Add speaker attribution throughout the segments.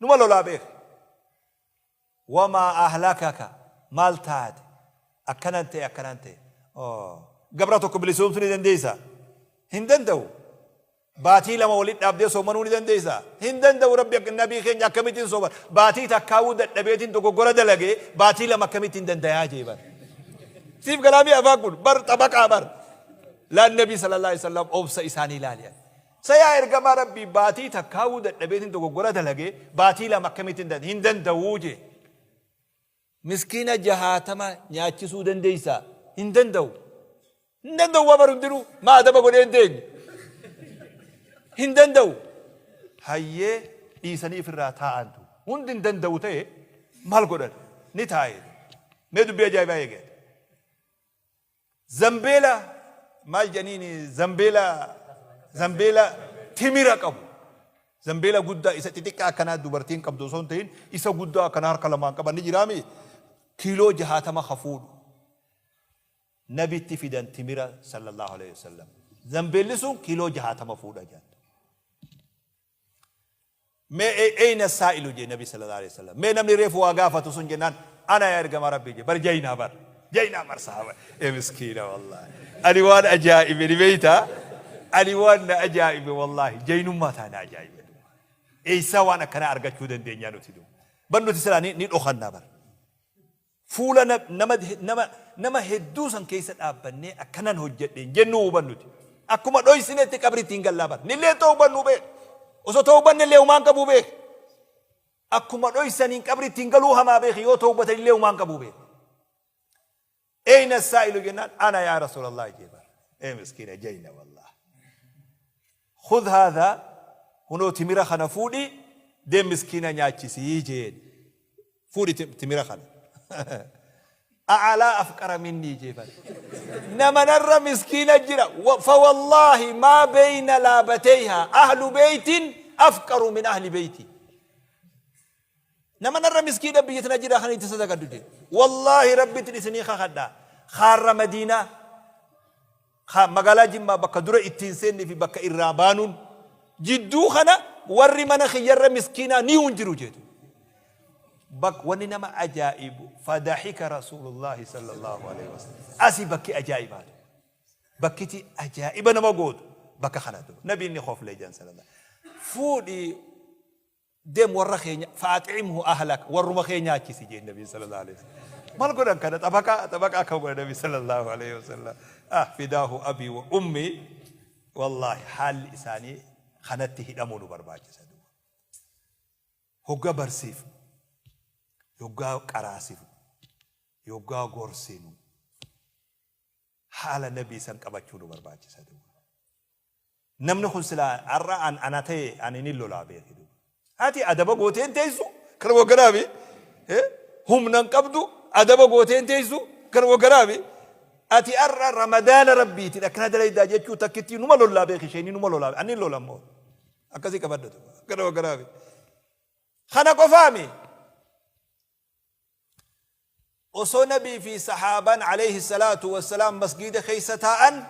Speaker 1: Numa lolaa beeki. Wamaa ahlakaka maal taate akkanan ta'e akkanan ta'e. Gabra tokko bilisoomsuu ni dandeessaa? Hin danda'u. Baatii 2 walitti dhaabdee soomanuu ni dandeessaa? Hin danda'u. Rabbi nabii keenya akkamittiin sooman? Baatii takkaawuu dadhabeetiin dogoggora dalagee baatii 2 akkamittiin dandayaa jee bar. Siif galaamii afaan kun bar xabaqaa bar. Laan nabii sallallahu alaihi wasallam obsa isaanii ilaali. Sa yaa ergamaa Rabbii baatii takkaawuu dadhabeetiin dogoggora dalagee baatii 2 akkamittiin danda'a? Hin danda'uu jee. Miskiina jahaatama nyaachisuu dandeessaa? Hin danda'u. Hin danda'u waa bar hundinuu maa adaba godhee hin teenye. Hin danda'u. Hayyee dhiisanii ifirraa taa'antu. Hundi hin danda'u ta'e maal godhan? Ni taa'e. Mee dubbii ajaa'ibaa eegale. Zambeela maal jedhaniin zambeela zambeela timira qabu. Zambeela guddaa isa xixiqqaa akkanaa dubartiin qabdu osoo hin ta'in isa guddaa akkanaa harka lamaan qaban ni jiraami kiiloo 60 ka fuudhu. Nabitti fidan timira sallallahu alaihi wasallam. Zambeelli sun kiiloo 60 fuudha jedhan. Mee eyna saa'ilu jee nabi sallallahu alaihi wasallam. Mee namni reefu waa gaafatu sun jennaan ana yaa ergamaa rabbii jee bar jaynaa bar jaynaa bar sahaba ee miskiina wallahi. Ani waan ajaa'ibe ni beeyta ani waan na ajaa'ibe wallahi jaynummaa taa na ajaa'ibe. Eessaa waan akkanaa argachuu dandeenyaa nuti duuba. Bar nuti silaa ni dhokannaa bar. Fuula nama nama nama hedduu san keessa dhaabbannee akkanan hojjedhe hin jennuu hubannuti. Akkuma dhoysinetti qabritti hin gallaa bar. Nillee tawbannuu beek. Osoo tawbanne illee humaan qabuu beek. Akkuma dhoysaniin qabritti hin galuu hamaa beeki yoo tawbatan illee humaan qabuu beek. Eyna saa'ilu jennaan ana yaa Rasuulallah jee bar. Ee miskiina jayna wallah. Khudh haadha hunoo timira kana fuudhi deem miskiina nyaachisii jeen. Fuudhi timira kana. A'alaa afqara minnii jee bar. Nama narra miskiina jira. Fawallaahi maa beeyna laabateyhaa ahlu beeytin afqaru min ahli beeyti. Nama narra miskiina biyya tana jira kan itti sadaqadhu jee. Wallaahi rabbitti isinii kakadha. Kaarra Madiinaa. Ka magaalaa Jimmaa bakka dura ittiin seennee fi bakka irraa baanuun jidduu kana warri mana kiyyarra miskiinaa ni hin jiru jeetu. Bak wanni nama ajaa'ibu fadahika Rasuulullaahi sallallahu alaihi wasallam. Asi bakki ajaa'ibaatu. Bakkiti ajaa'iba nama gootu bakka kanatu. Nabiin ni koflee jedhan sallallahu. Fuudhi Deem warra kee fa'ax'imhu ahlak warruma kee nyaachisi jeen nabiin sallallahu alaihi wasallam. Maal godhan kana xabaqaa xabaqaa akka godhan nabi sallallahu alaihi wasallam. Ah fidaahu abii wa ummi wallaahi haalli isaanii kanatti hidhamuu nu barbaachisa duuba. Hogga barsiifnu, yoggaa qaraasifnu, yoggaa gorsinu haala nabii san qabachuu nu barbaachisa duuba. Namni kun silaa har'a an ana ta'e ani nin lolaa beeki duuba. Ati adaba gootee hin teessu kana wagganaafi humna hin qabdu adaba gootee hin teessu kana wagganaafi ati har'a ramadaana rabbiitiin akkana dalaydaa jechuu takkittii numa lollaa beeki isheenii numa lolaa ani lola immoo akkasii qabadha duuba kana wagganaafi. Kana qofaami Osoo Nabii fi sahaabaan aleyhi salaatu wassalaam masgiida keessa taa'an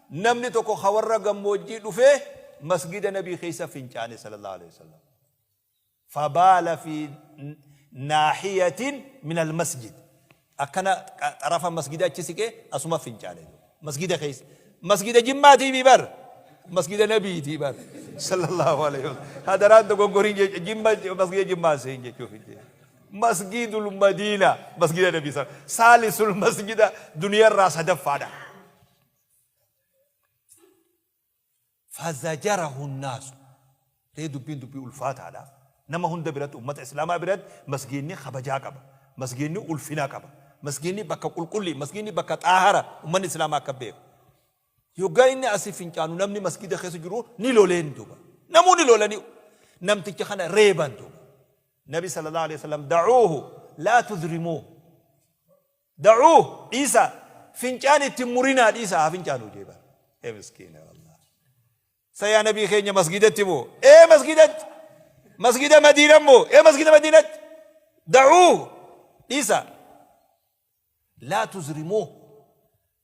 Speaker 1: namni tokko ka warra gammoojjii dhufee masgiida Nabii keessa fincaane sallallahu aleyhi wasallam. Fabaala fi naahiyatin min almasjid. Akkana xarafa masgida achi siqee asuma fincaane. Masgida keessa. Masgida Jimmaatii mi bar. Masgida Nabiitii bar. Sallallahu alaihi wasallam. Hadaraan dogoggoriin jecha Jimma masgida Jimmaa seen jechuuf hin jee. Masgidul Madiina masgida Nabii saalisul masgida duniyarraa sadaffaadha. Fazajarahu nnaasu. Ree dubbiin dubbii ulfaataadha. Nama hunda biratti ummata Islaamaa biratti masgiidni kabajaa qaba. Masgiidni ulfina qaba. Masgiidni bakka qulqullii, masgiidni bakka xaahara ummanni Islaamaa akka beeku. Yoggaa inni asii fincaanu namni masgiida keessa jiru ni loleen duuba. Namuu ni lolanii namticha kana reeban duuba. Nabi sallallahu alaihi wasallam da'uuhu laa tudrimuuhu. Da'uuh, dhiisaa, fincaan itti hin murinaa dhiisaa haa fincaanuu jee bar. Ee miskiina wallah. Sa yaa nabii keenya masgidatti moo? Ee masgidatti. Masgida Madiina moo? Ee masgida Madiinatti. Da'uuh, dhiisaa. Laa tuzrimuuh,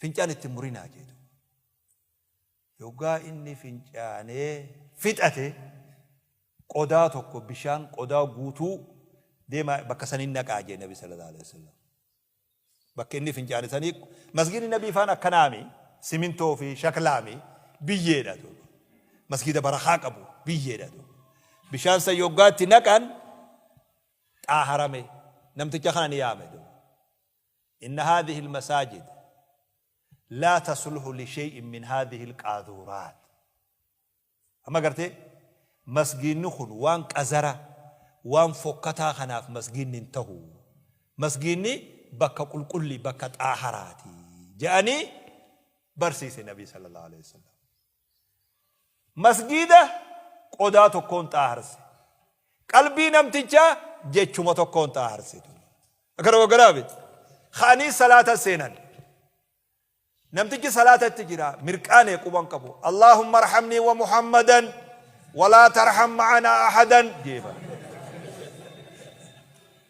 Speaker 1: fincaan itti hin murinaa jee duuba. Yoggaa inni fincaanee fixate Qodaa tokko bishaan qodaa guutuu deemaa bakka saniin naqaa jee Nabi sallallahu alaihi wasallam. Bakka inni fincaane sanii masgiidni Nabii faan akkanaami simintoo fi shaklaami biyyeedha duuba. Masgiida barakaa qabu biyyeedha duuba. Bishaan san yoggaa itti naqan xaaharame namticha kana ni yaame duuba. Inna haadhihi almasaajid laa tasluhu li shay'in min haadhihi alqaaduuraat. Amma gartee masgiinni kun waan qazara, waan fokkataa kanaaf masgiinni hin tahu. Masgiinni bakka qulqulli, bakka xaaharaati je'anii barsiise Nabii sallallahu aleyhi wa sallam. Masgiida qodaa tokkoon xaaharse. Qalbii namtichaa jechuma tokkoon xaaharse. Akkana waggaraa miti. Ka'anii salaata seenan. Namtichi salaatatti jira mirqaane quba hin qabu. Allaahumma arhamnii wa Muhammadan walaa tarham ma'anaa ahadan jee bara.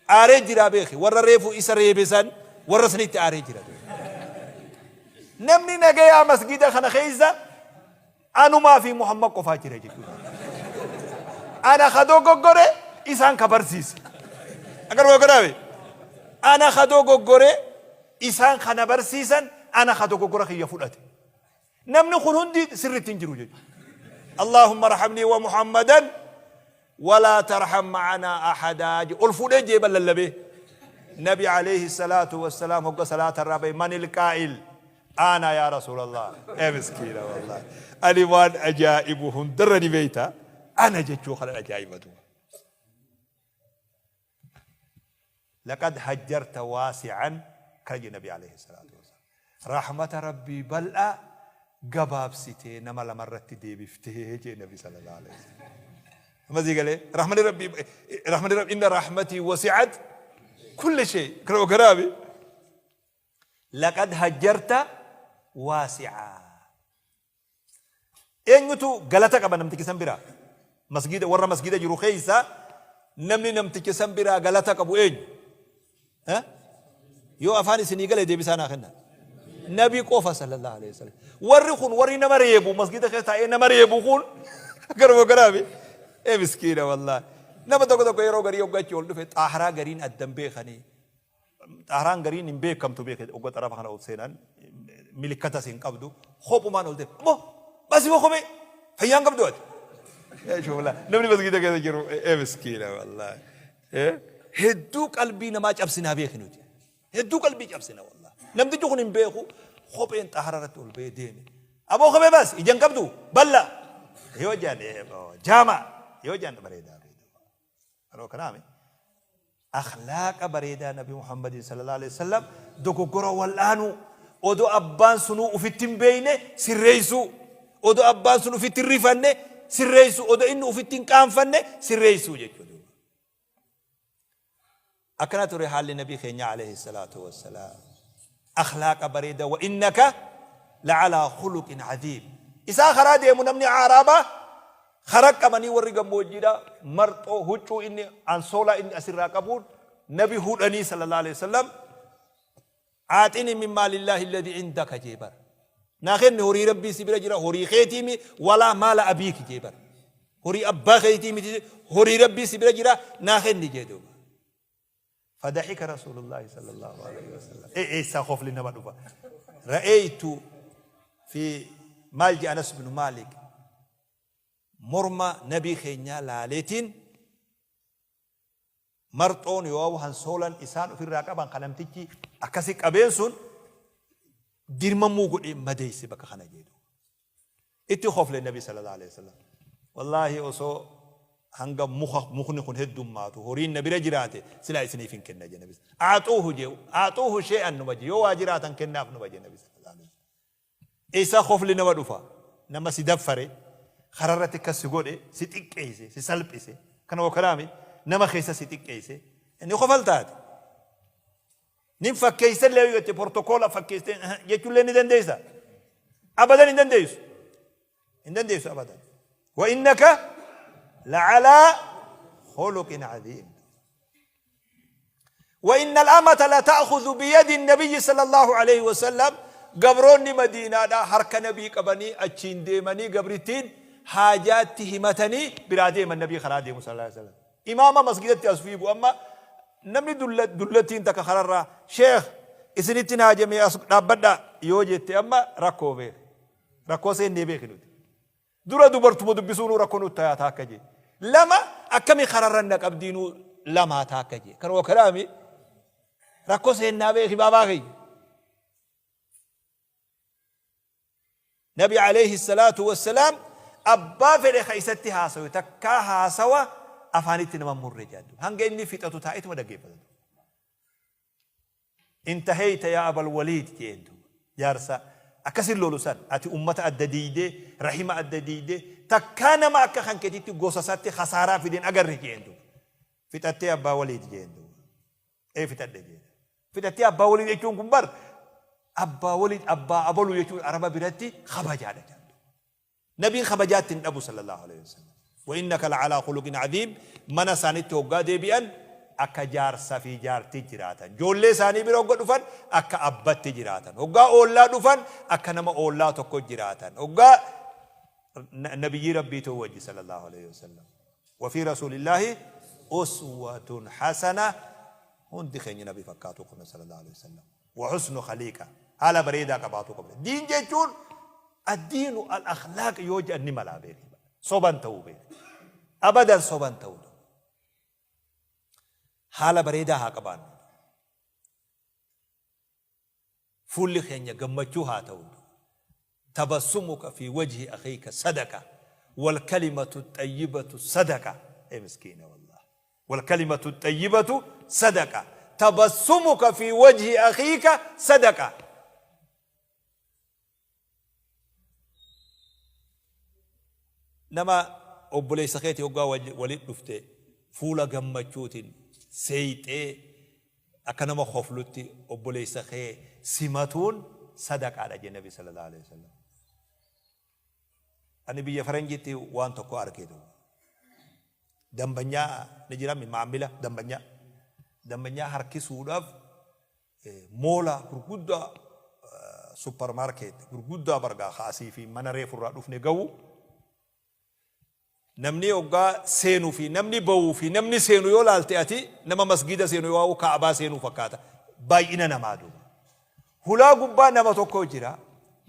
Speaker 1: Aaree jira beeki warra reefu isa reebe san warra sanitti aaree jira. Namni nagayaa masgida kana keessa anumaa fi Muhammad qofaa jira jechuudha. Ana ka dogoggore isaan ka barsiise. Agaruma godhaame. Ana ka dogoggore isaan ka na barsiisan ana ka dogoggora kiyya fudhate. Namni kun hundi sirriitti hin jiru jechuudha. Allahumma arhamnii wa Muhammadan walaa tarham ma'anaa ahadaa je ol fuudhee jeeba lallabee. Nabi alayhi salaatu wassalaam hogga salaata irraa bahe manil qaa'il ana yaa rasuulallah ee miskiina wallahi ani waan ajaa'ibu hundarra ni beeyta ana jechuu kanan ajaa'iba duuba. Laqad hajjarta waasi'an kana jedhe Nabi alayhi salaatu wassalaam. Rahmata Rabbii bal'aa gabaabsitee nama lamarratti deebiftee jedhe Nabi sallallahu alayhi wasallam. Amma sii galee rahmani Rabbii rahmani Rabbii inna rahmatii wasi'at kulli shay kana ogaraabi. Laqad hajjarta waasi'aa. Eenyutu galata qaba namticha san biraa? Masgiida warra masgiida jiru keessa namni namticha san biraa galata qabu eenyu? Eh? Yoo afaan isinii gale deebisaa naa kenna. Nabi qofa sallallahu alaihi wasallam. Warri kun warri nama reebu masgiida keessa taa'ee nama reebu kun garuma garaabi. Ee miskiina wallaahi. Nama tokko tokko yeroo garii hoggachi ol dhufe xaaharaa gariin addan beekanii Xaaraan gariin hin beekamtu beeke ogga xarafa kana ol seenan milikkatas hin qabdu kophumaan ol deema. Aboo basi boo kophee fayyaa hin qabdu ati. Shufla namni masgiida keessa jiru ee miskiina wallaahi. Hedduu qalbii namaa cabsinaa beeki nuti. Hedduu qalbii cabsina wallaahi. Namtichi kun hin beeku kopheen xaara irratti ol ba'ee deeme. Aboo kophee baasi ija hin qabdu balla. Yoo jaan jaama yoo jaan bareedaa. Yeroo kanaami akhlaaqa bareedaa Nabi Muhammadin sallallahu alaihi wasallam dogoggora wal'aanuu odoo abbaan sunuu ufitti hin beeyne sirreessuu odoo abbaan sun ufitti hin rifanne sirreessuu odoo inni ufitti hin qaanfanne sirreessuu jechuudha. Akkana ture haalli Nabii keenyaa alayhi salaatu wassalaam. Akhlaaqa bareeda wa innaka la'alaa khuluqin aziim. Isaa karaa deemu namni aaraabaa karaa qabanii warri gammoojjiidha marxoo huccuu inni ansoolaa inni asirraa qabuun nabi hudhanii sallallahu alayhi wasallam Aaxini min maalillaahi alladhi indaka jee bar. Naa kenni horii rabbii si bira jira horii keetii mi walaa maala abiiki jee bar. Horii abbaa keetii miti horii rabbii si bira jira naa kenni jee duuba. Fadahika rasuulullaahi sallallahu alaihi wasallam. Ee eessaa kofli nama dhufa. Ra'eeytu fi maal jee Anas bin Maalik morma nabii keenyaa laaleetiin Marxoon yooawu hansoolan isaan ufirraa qaban ka namtichi akkasi qabeen sun dirmamuu godhee madeeyse bakka kana jee duuba. Itti kofle nabi sallallahu alaihi wasallam. Wallaahi osoo hanga muka mukni kun heddummaatu horiin na bira jiraate silaa isiniif hin kenna jee nabi. Aaxuuhu jee aaxuuhu shee'an numa jee yoo waa jiraatan kennaaf numa jee nabi sallallahu alaihi wasallam. Eessaa kofli nama dhufa? Nama si daffare, karaa irratti akkas si godhe, si xiqqeesse, si salphise. Kana wakaraami nama keessa si xiqqeesse. Inni kofaltaati. Nin fakkeessa illee yoo jette portokoola fakkeessitee jechuullee ni dandeessa. Abadan hin dandeessu. Hin dandeessu abadan. Wa innaka la'alaa khuluqin aziim. Wa innal amata la ta'khudhu biyadi nabiyyi sallallahu alayhi wa sallam gabroonni madiinaadhaa harka nabii qabanii achiin deemanii gabrittiin haajaatti himatanii biraa deeman nabii karaa deemu sallallahu alaihi wasallam. Imaama masgidatti as fiigu amma namni dullattiin takka kararraa sheekh isinittin haajamee as dhaabbadhaa yoo jette amma rakkoo beeki. Rakkoo seennee beeki nuti. Dura dubartuma dubbisuunuu rakkoo nutti tayaa taakka jee. Lama akkami kararra na qabdiinuu lamaa taakka jee. Kanuma kanaami rakkoo seennaa beeki baabaa kiyya. Nabi alayhi salaatu wassalaam abbaa fedhe ka isatti haasawe takkaa haasawa afaanitti nama hin murre jedhan. Hanga inni fixatu taa'etuma dhaggeeffata. Intaheyta yaa abal waliid jeen duuba. Jaarsa akkasin lolu san ati ummata adda diiydee rahima adda diiydee takkaa nama akka kan keetitti gosa isaatti khasaaraa fide hin agarre jeen duuba. Fixattee abbaa waliid jeen duuba. Ee fixadhe jeen. Fixattee abbaa waliid jechuun kun bar abbaa waliid abbaa abalu jechuun araba biratti kabajaadha jaan duuba. Nabiin kabajaa itti hin dhabu sallallahu aleyhi wasallam. Wa innaka la'alaa khuluqin aziim mana isaanitti hoggaa deebi'an akka jaarsa fi jaartii jiraatan. Joollee isaanii bira hogga dhufan akka abbatti jiraatan. Hoggaa oollaa dhufan akka nama oollaa tokko jiraatan. Hoggaa nabiyyii Rabbii ta'uu wajji sallallahu aleyhi wasallam. Wa fi rasuulillaahi uswatun hasana hundi keenya nabi fakkaatuu qabna sallallahu aleyhi wasallam. Wa husnu khaliiqa haala bareedaa qabaatuu qabna. Diin jechuun Addiinu al akhlaaq yoo jedhan ni malaa beeki. Soban ta'uu beeki. Abadan soban ta'uu. Haala bareedaa haa qabaannu. Fuulli keenya gammachuu haa ta'u. Tabassumuka fi wajhi akhiika sadaqa. Wal kalimatu xayyibatu sadaqa. Ee miskiina wallah. Wal kalimatu xayyibatu sadaqa. Tabassumuka fi wajhi akhiika sadaqa. Nama obboleessa keetii hoggaa walitti dhufte fuula gammachuutiin seeyxee akka nama koflutti obboleessa kee simatuun sadaqaadha jedhe Nabi sallallahu alaihi wasallam. Ani biyya faranjiitti waan tokko arge duuba. Dambanyaa ni jira maamila dambanyaa. Dambanyaa harkisuudhaaf Moola gurguddaa super market gurguddaa bargaa ka asii fi mana reefu irraa dhufne gahu namni hoggaa seenu fi namni bahuu fi namni seenu yoo laalte ati nama masgiida seenu yoo kaabaa seenuu fakkaata baay'ina namaa duuba. Hulaa gubbaa nama tokko jira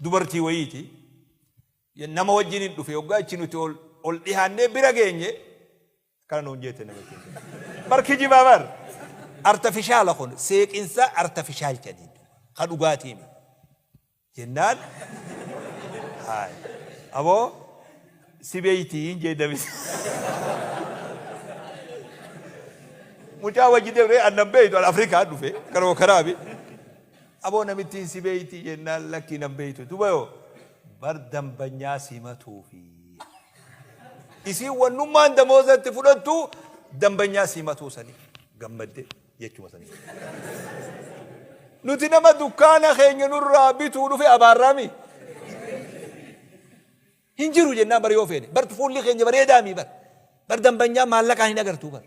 Speaker 1: dubartii wayiiti nama wajjin hin dhufe hoggaa achi nuti ol dhihaannee bira geenye Akkana nuun jeette namichi. Bar kijibaa bar. Artafishaala kun seeqinsa artafishaal jedhanii ka dhugaatii mi. Jennaan haay aboo si beeytii hin jee namichi. Mucaa wajji deemnee annan beeytu an Afrikaa dhufe karoo karaabi. Aboo namittiin si beeytii jennaan lakkii nan beeytu duba yoo bar dambanyaa simatuufi. Isiin wannummaan damooza itti fudhattu dambanyaa simatuu sanii gammadde jechuma sanii. Nuti nama dukkaana keenya nurraa bituu dhufe abaarraami. Hin jiru jennaan bar yoo feene. Bar fuulli keenya bareedaami bar. Bar dambanyaa maallaqaan hin agartuu bar.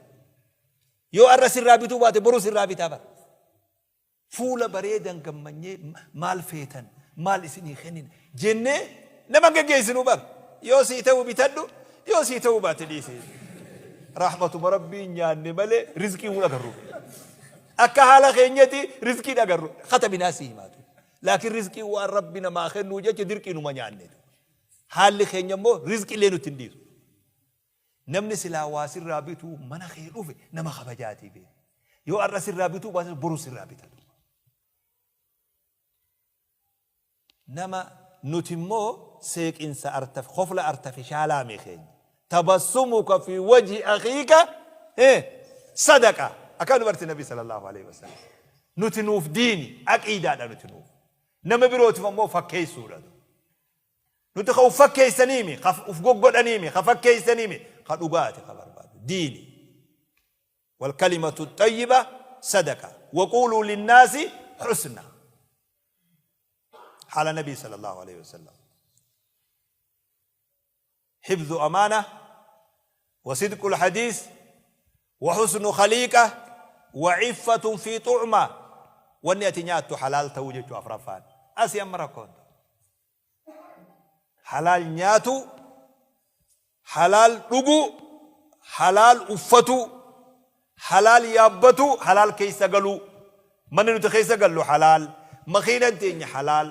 Speaker 1: Yoo arra sirraa bituu baate boru sirraa bitaa bar. Fuula bareedan gammanyee maal feetan maal isinii kennina jennee nama hin geggeessinuu bar. Yoo sii ta'u bitadhu yoo sii ta'uu baate dhiisi. Rahmatuma Rabbiin nyaanne malee rizqii hin agarru. Akka haala keenyati rizqii hin agarru. Katabinaa sii himaatu. Laakiin rizqii waan Rabbi namaa kennuu jecha dirqii numa nyaanne. Haalli keenya immoo rizqii illee nutti hin dhiisu. Namni silaa waa sirraa bituu mana kee dhufe nama kabajaatii beeki. Yoo har'a sirraa bituu baates boru sirraa bita duuba. Nama nuti immoo seeqinsa artaf kofla artafishaalaa mi keenya. Tabassumuka fi wajhi akhiika sadaqa. Akka dubarti Nabi sallallahu alaihi wasallam. Nuti nuuf diini aqiidaadha nuti nuuf. Nama birootiif ammoo fakkeessuudha. Nuti ka uf fakkeessaniimi, ka uf goggodhaniimi, ka fakkeessaniimi, ka dhugaati ka barbaadu. Diini. Walkalimatu xayyiba sadaqa. Waquuluu linnaasi husna. Haala Nabii sallallahu alaihi wasallam. Hifdhu amaana wa sidqul hadiis wa husnu khaliiqa wa iffatun fi tu'ma. Wanni ati nyaattu halaal ta'uu jechuu afraffaan. Asii amma rakkoon. Halaal nyaatu Halaal dhuguu, halaal uffatuu, halaal yaabbatuu, halaal keessa galuu. Manni nuti keessa gallu halaal, makiinan teenya halaal,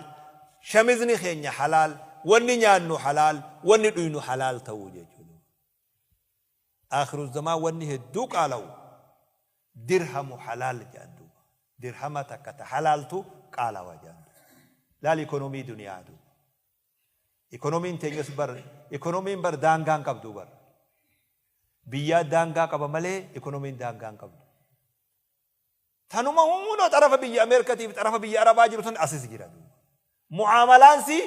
Speaker 1: shamizni keenya halaal, wanni nyaannu halaal, wanni dhuynu halaal ta'uu jechuudha. Aakhiru zamaan wanni hedduu qaala'u dirhamu halaal jedhan duuba. Dirhama takka ta halaaltu qaalawa jedhan duuba. Laal ikonomii duniyaa duuba. Ikonomiin teenyas bar ikonomiin bar daangaa hin qabdu bar. Biyyaa daangaa qaba malee ikonomiin daangaa hin qabdu. Tanuma hunoo xarafa biyya Ameerikatiif xarafa biyya Arabaa jiru san asis jira duuba. Mu'aamalaan si